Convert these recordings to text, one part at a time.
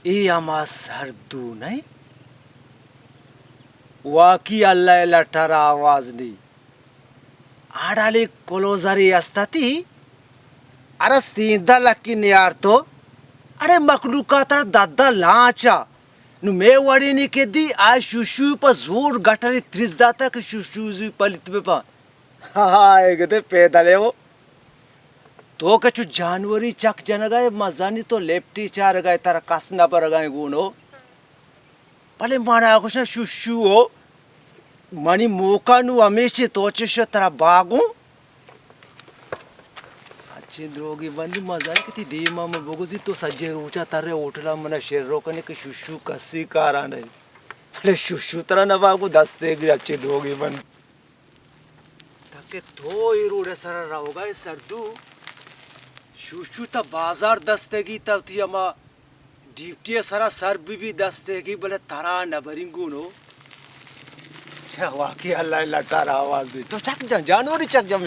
اے ہما سردو نئے؟ واقعی اللہ ءِ لٹ ءَ را آواز نی۔ آڈالی کلوزری استتی، ارستی دلکی نیارتو۔ اڑے مخلوقات ءَ ددا لانچا۔ نو مے وڑینی کہ دی آ شوشو پہ زور گٹری تریس داتا کہ شوشو زی پلیت بپا۔ ہائے گدے پیدلے ہو۔ تو کہ چو جانوری چک جنگا ئے، مزانی تو لیپٹی چارگا ئے، ترا کس نہ برگا ئے گونو۔ بلے منا گوشاں شوشو ہو، منی موقع نو ہمیشی تو چش ترا باگوں۔ اچھے دروگی بندی مزانی کہ تی دیما من بگوزی تو سجے روچا ترے ہوٹلا منا شیر رو کنے کہ شوشو کسی کارا نہیں۔ بلے شوشو ترا نہ باگوں دستے گی اچھے دروگی بند۔ تاکہ تو اے روڈ ءِ سرا روگا ئے سردو، شوشو تا بازار دستگی تا وتی ہما ڈیوٹی ءِ سرا سر بی بی دستگی، بلے ترا نہ برین گونو۔ چہ واقعی اللہ ءِ لٹ ءَ را آواز دی۔ تو چک جان، جانوری چک جان۔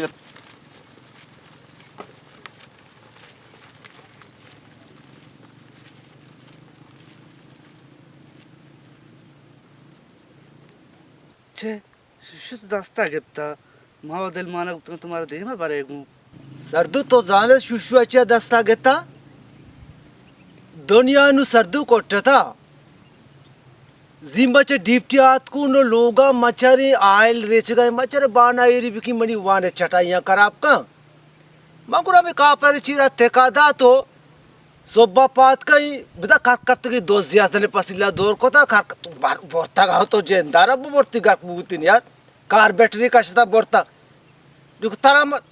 چہ شوشو دستا گپتا، ما و دل مانا گپتگاں تو مارا دیما برے گوں۔ سردو تو زانے شوشو ءَ چیا دستا گپتا؟ دنیا نو سردو کٹتا۔ زیمبا چہ ڈیوٹی آتکو نو لوگا مچرے آئل ریچگا مچرے بانا ایری بکی منی وانے چٹائیاں خراب کن۔ من گڑا ہمے کاپر چیرا تکا دات و سہبا پاد کئیں، بدا کر کپتگی دو زیادنے پسیلا دور کتا، کر کت-، بر-، برتگا تو جندارا ببرتی گرک بوتین یار، کار بیٹری کشتا برتا۔ دیکھ ترا م-،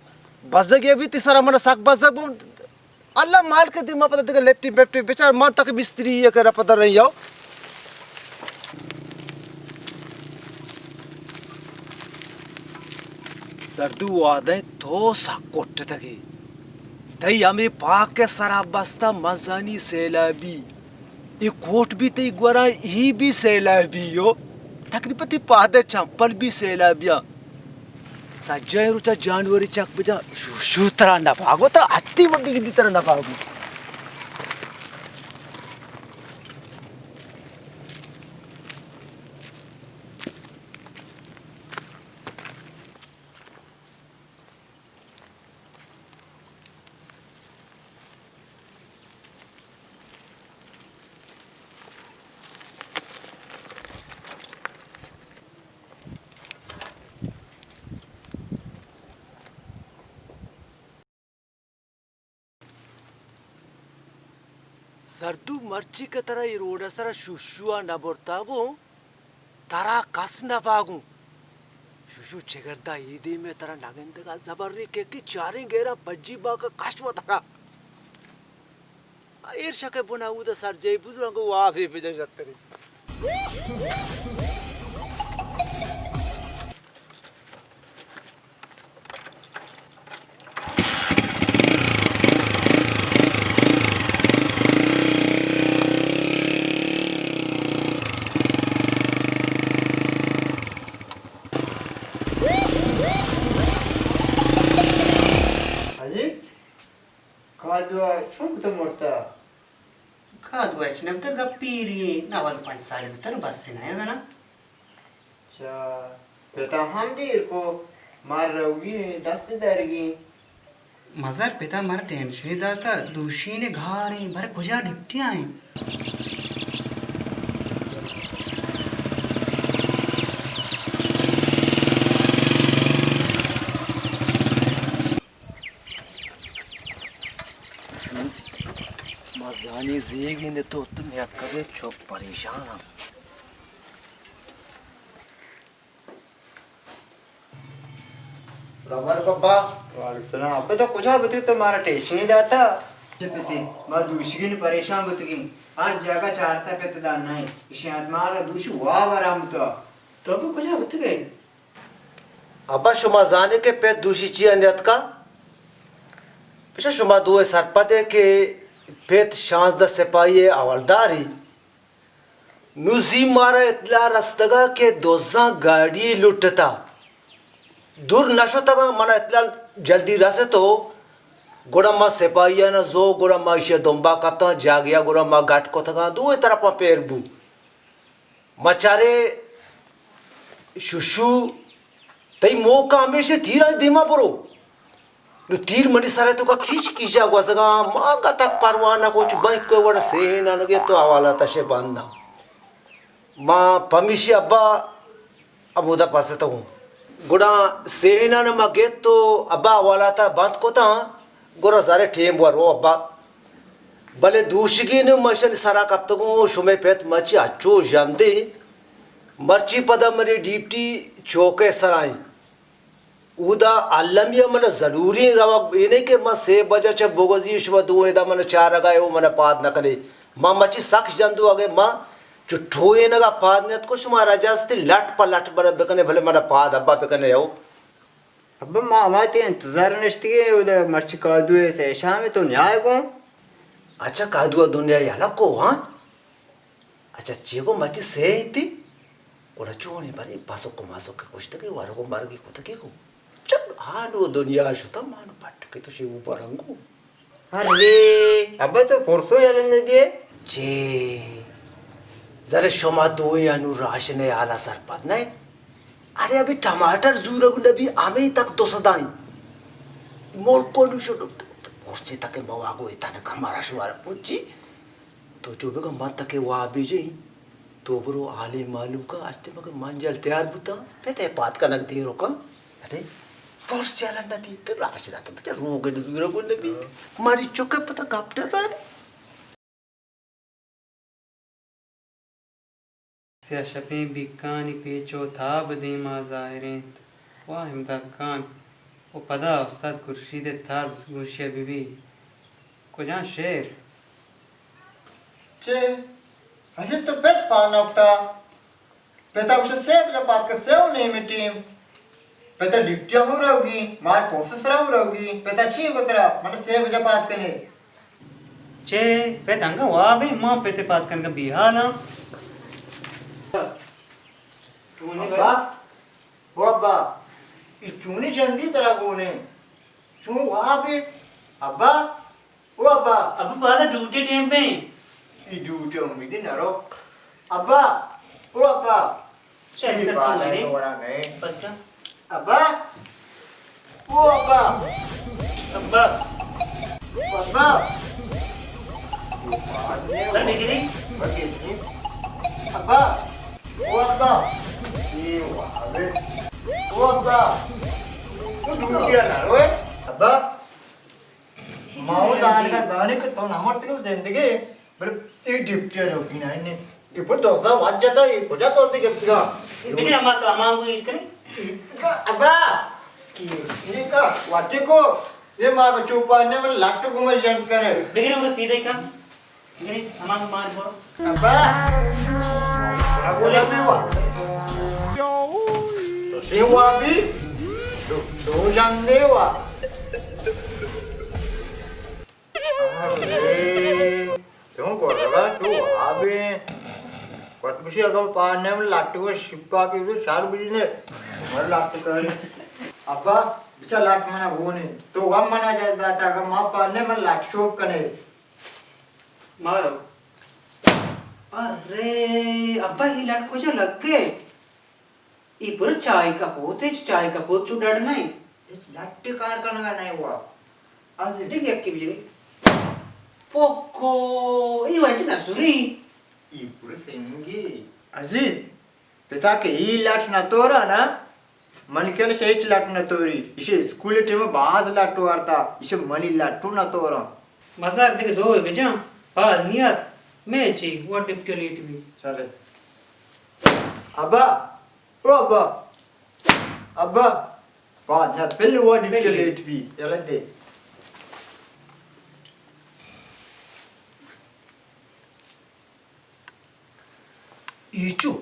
بزگی بیتی سرا من سک بزگ بوم۔ اللہ مالک دیما پدا دگہ لیپٹی پیپٹی بچار من تک مستری یہ کرا پدا رہی ہو۔ سردو وعدہ تو سک کٹتگے۔ تئی ہمے پاک ءِ سرا بستہ مزنی سیلابی۔ اے کوٹ بھی تئی گورا، ای بھی سیلابی ہو۔ تقریباً تئی پادے چمپل بھی سیلابیاں۔ سجہیں روچا جانوری چک بجا، شو، شو ترا نہ پاگو، ترا اتی و بگندی ترا نہ پاگو۔ سردو مرچی کہ ترا اے روڈ ءِ سرا شوشو ءَ نہ برتا گوں، ترا کس نہ پاگوں۔ شوشو چگردا اے دیم ءَ ترا نہ گندگا زبرے کہ کہ چاریں گیرا پجی باکا کش و ترا۔ ایر شکے بنا اود سر جئی بزرنگ وابے بجا شتری۔ عزیز، کادوا چون بوتہ مرتہ؟ کادوا ہچ نہ بوتہ، گپی ریے، نود پنچ سال بوتہ، بس نہ یگنا۔ چہ پتا ہم دیر کو، مار روگی ایں، دست دارگی ایں۔ مزار پتا مارا ٹینشنے داتا، دوشینے گھاریں، بارے کجا ڈپٹیا ایں؟ ما زانی زیگی نے تو، تو نیتکگے چک پریشان ہم۔ سلام علیکم ابا۔ وعلیکم السلام۔ ابا تو کجا بوتگ تو مارا ٹیچنی داتا؟ چہ پتی، ما دوشیگین پریشان بوتگین۔ ہر جاگہ چارتا پت دان نئے۔ اشی ات مارا دوشی واب آرام بوتا۔ تو ابا کجا بوتگے؟ ابا شما زانے کہ پت دوشی چیا نیتکا؟ پچا شما دوئے سرپدے کہ پت شانزدہ سپاہی حوالداری۔ نو زی مارا اطلاع رستگا کہ دزاں گاڑی لٹتا۔ دور نشتگاں، منا اطلاع جلدی رستو۔ گڑا ما سپاہیان ءَ زو، گڑا ما ایشی ءَ دمبا کپتاں، جاگہے ءَ گڑا ما گٹ کتگاں، دوئیں طرفاں پیر بو۔ ما چارے ششو، تئی موقع ہمیش انت تیرانی دیما برو۔ نو تیر منی سر ءِ توکا کیچ کیچ ءَ گوزگاں، ما گتک پرواہ نہ کو، چو بینک ءِ وڑ سیہینان گیت تو حوالات ءَ شے بنداں۔ ما پمیشی ابا ہمودا پستگوں۔ گڑا سیہینان ما گیت تو ابا حوالات ءَ بند کتاں، گڑا زرے ٹیم ورو ابا۔ بلے دوشیگین ما اشانی سرا کپتگوں، شمے پت مچی اچو ژندے۔ مرچی پدا منی ڈیپٹی چوک ءِ سرا ایں۔ اودا المی ءَ من ضروری روگ، اے نہ کہ من سے بجہ چہ بگوزی، شما دو ادا من چارگا ئے، او من پاد نہ کنے۔ من مچی سک ژندو، اگہ من چو ٹوئینگا پاد نیت کو، شما رجا استی لٹ پہ لٹ بر بکنے، بلے من پاد ابا بکنے او۔ ابا، ما ہما تئی انتظار نشتگیں، اودا مرچی کادو ءِ سہ شام تو نیائے گوں۔ اچھا، کادو ءَ دنیا یلہ کو ہاں؟ اچھا، چی گو مچی سیہیتی؟ گڑا چونی بری باسک و ماسک کشتگی، ورگ و مرگی کتگی گو۔ چپ، آنو دنیا شتا، مانو پٹ کے تو شیو برنگو۔ ارے، ابا تو پرسو یلہ ندیے؟ چے؟ زرے شما دوئیں انو راشن حالا سرپد نہ؟ اڑے ابھی ٹماٹر زورگ نبی، ہمیں تک دو سدائی۔ ملکو نو شو پرچے تک مواگو اتنے کمارا شوار پوچی۔ تو چو بگا من تکے وابی جئی، تو برو حالی معلوم کا، ہستے مگہ من جل تیار بوتاں، پہ تے پات کنگ دیر کم۔ ارے، پرس یلا نہ دی، تو راش دات، بچہ روگ نزورا گون نبی۔ ماری چوکے پتہ گپ نہ زانے۔ سیاہ شپیں بیکانی پیچ و تاب دیما ظاہر انت۔ واہ امداد خان، و پدا استاد خورشید ء طرز گوشی ء بہ بی۔ کجام شعر؟ چے؟ عزیز تو پت پانوکتا۔ پتا گوشت سے بجا پاد کہ سے و نیمے ٹیم۔ پتا ڈیوٹی ہم روگی، مار پوسٹ سرا ہم روگی۔ پتا چی گوترا؟ من سے بجا پاد کنے۔ چے پت انگا واب ایں؟ ما پت پاد کنگا بیحال آں۔ ابا، او ابا، ای چونی جندی ترا گونے؟ چون واب ایں؟ ابا، او ابا۔ ابا، پادا ڈیوٹی ٹیم پہ ایں۔ ای ڈیوٹی امیدی نہ رو۔ ابا، او ابا۔ چے اے سر تو پادا منے؟ نورا نئے۔ پتا۔ ابا۔ او ابا۔ ابا۔ ابا۔ سر بگری؟ بگری۔ ابا۔ او ابا۔ اے وابے۔ او ابا۔ تو ڈیوٹی نہ روئے؟ ابا۔ ما او زانگا زانے کہ تو نہ مرتگے، زندگے، بلے اے ڈیوٹی ء روگی نہ انت۔ اے پر دوزا واجہ تا، اے کجا دوزی گپتگا؟ بگیر اما تو اما گو ایر کرے۔ ابا! اے کا واجہ کو، اے ما کو چوپا نے من لٹ کو میں جنت کرے۔ بگیر اما سیدھے کن۔ بگیر اما کو مار برو۔ ابا! ابا بی وا۔ تو سی وا بی؟ دو، دو جان دے وا۔ ارے، تو گورگا تو آبے۔ وت بشی اگم پانے من لٹو شپا کی تو شار بجنے۔ من لٹ کر۔ ابا، بچا لٹ منا گونے۔ تو غم منا جا داتا، اگم ما پانے من لٹ شوپ کنے۔ مارو۔ ارے، ابا، ای لٹ کجا لگ گئے؟ ای پر چائے کپوت، ہچ چائے کپوت چو ڈڈ نہ۔ ہچ لٹ کار کنگا نہ ہوا۔ عزیز۔ دیکھ یکی بجنی۔ پوکو، ای وچ نہ سوری۔ ای پر سنگی۔ عزیز، پتا کہ ای لٹ نہ تورا نا، من کل شے ہچ لٹ نہ توری۔ ایشی اسکول ٹیم باز لٹ وارتا، ایشی منی لٹو نہ تورا۔ بازار دیگہ دو بجان، پاد نیات، میں چی، وہ ڈپٹی لیٹ بھی۔ چلے۔ ابا، او ابا! ابا! پاد نہ پل وڈی پل۔ چلیٹ بی، یلا دے۔ ایچو۔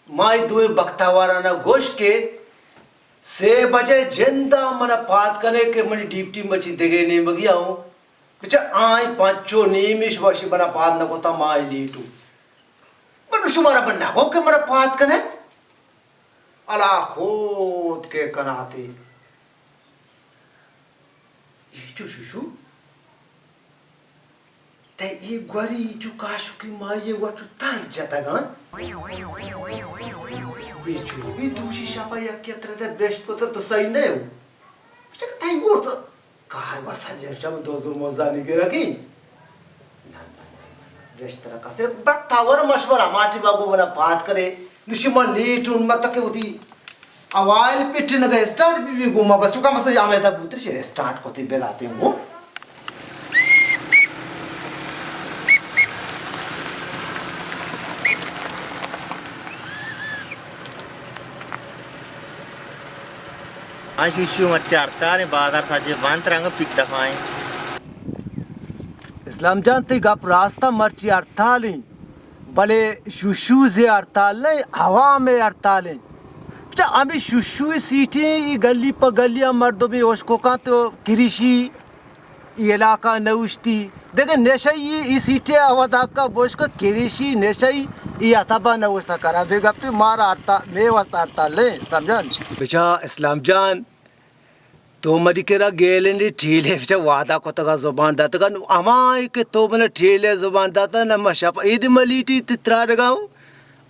ما اے دوئیں بختاوارانا گوشت کہ سے بجے جندا منا پاد کنے کہ منی ڈیوٹی مچی دگہ نیمگی آؤں۔ بچہ آئی پنچ و نیمیش واشی منا پاد نہ کتا، ما اے لیٹو۔ بلو شمارا من نہ گو کہ منا پاد کنے۔ الا خود کے کناتے۔ اے چو شوشو؟ تئی اے گوری چو کاشکی مائی ء گور چو تر جتگاں۔ اے چو بی دوشی شپا یکی ء ترا در بشت کتہ تو سہی نہ ہو۔ چک تئی گور تو کار بس جر شم دوزو موزانی گرگی۔ نہ، نہ، نہ، نہ، نہ۔ بشتر کسے بٹ تاور مشورہ ماٹی باگو بنا بات کرے۔ نوشی ما لیٹ اون مت کہ وتی اوائل پٹ نہ گئے اسٹارٹ بی بی گوما بس چکا مسا جامے تا بوتر شے اسٹارٹ کوتی بلاتے ہوں۔ آ شوشو مرچی ہڑتال ایں، بازار سجے بند، رنگ پک دفعہ ایں۔ اسلام جان، تئی گپ راست ء، مرچی ہڑتال ایں، بلے شوشو زی ہڑتال نہ، عوام ء ہڑتال ایں۔ بچا ہمیں شوشو سیٹیں، ای گلی پہ گلی ہم مردم اشکو کن تو کریشی ای علاقہ نہ اوشتی۔ دگہ نشئی ای سیٹے آ ودا کا بوشک کریشی نشئی ای اتبا نہ اوشتا کرا۔ بے گپی مارا ہڑتال، مے واسطہ ہڑتال نہیں، سمجھان؟ بچا اسلام جان، تو منی کرا گیلنی ٹھیلے بچا وعدہ کتگا زبان داتگا، نو ہمائی کہ تو من ٹھیلے زبان داتا نہ ما شپ عید ملیٹی تترا رگاؤں۔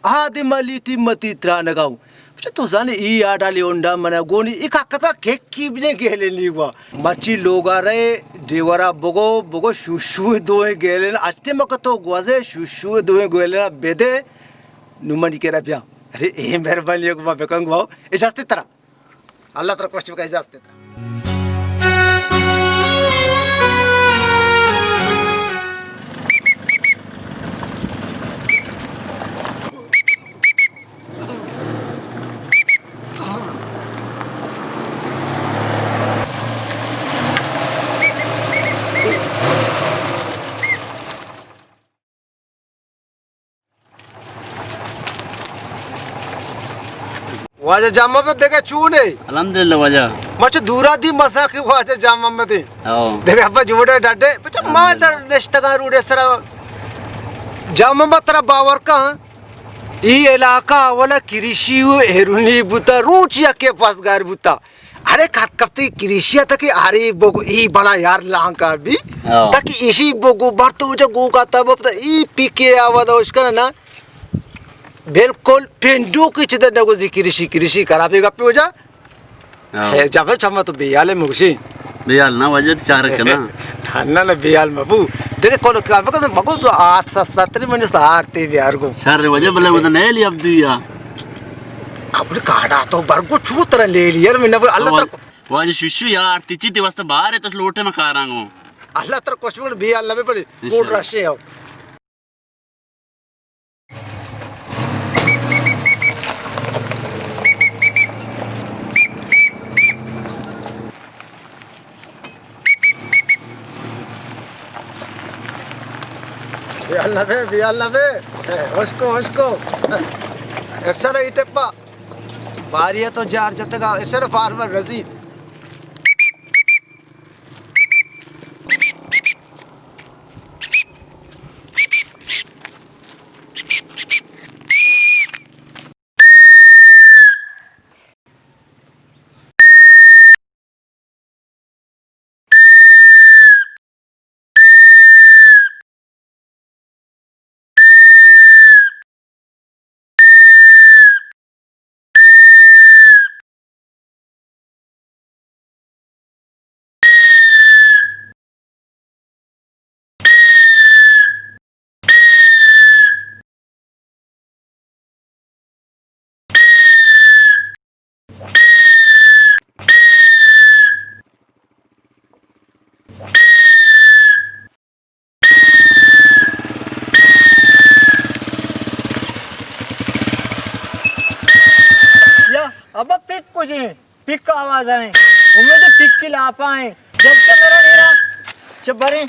آ دے مالی ٹیم متی ترانگا ہوں۔ بچہ تو زانے ای آڈالی ہونڈا منا گونی ای کاکتا کیکی بجے گیلے نیوا۔ مرچی لوگا رہے ڈیورا بگو، بگو شوشو دوئیں گیلے نا۔ اچتے مکہ تو گوزے شوشو دوئیں گیلے نا بدے۔ نو منی کرا بیا۔ ارے اے مہربانی کو ما بکنگ واو۔ اجازت ترا۔ اللہ ترا خوش بکا، اجازت ترا۔ واجہ جان محمد دگہ چون ئے؟ الحمدللہ واجہ۔ ما چو دورا دی مسا کہ واجہ جان محمد ئے۔ ہاں۔ دگہ ابا جوڑ ئے ڈڈ ئے۔ بچا ما در نشتگاں روڈ سرا۔ جان محمد ترا باور کن۔ ای علاقہ اولا کریشی و ایرونی بوتا، روچ یکے پاسگار بوتا۔ ارے کت کپتی کریشی ء تکی ارے بگو ای بلا یار لانکا بی۔ ہاں۔ تکی ایشی بگو بر تو جا گو کا تب ای پی کے آواز اوشکن نا۔ بالکل پنڈو کی چدر نگو زی کریشی، کریشی خرابی گپی ہو جا۔ ہاں۔ ہے جب چما تو بیال مگشی۔ بیال نا واجہ چار کنا۔ نہ، نہ، بیال مبو۔ دیکھے کون کار بکن مگو تو آت سستا تری منی سار تے بیار گو۔ سر واجہ بلے وہ تو نہیں لی عبدو یا۔ اپنے کاڑا تو برگو چو ترا لے لی یار، میں نہ اللہ ترا۔ واجہ شوشو یار، تچی تے واسطہ باہر ہے تو لوٹے میں کاراں گو۔ اللہ ترا کچھ بول بی اللہ میں پڑی۔ انشاءاللہ۔ کوٹ رشے ہو۔ بیال نہ بے، بیال نہ بے۔ اشکو، اشکو۔ ارشد ای ٹپا۔ باری تو جار جتگا، ارشد فارمر رزی۔ یا ابا پک کجیں؟ پک آواز آئیں۔ امید پک کی لاپا ہیں۔ جب کہ میرا نیرا چہ بریں۔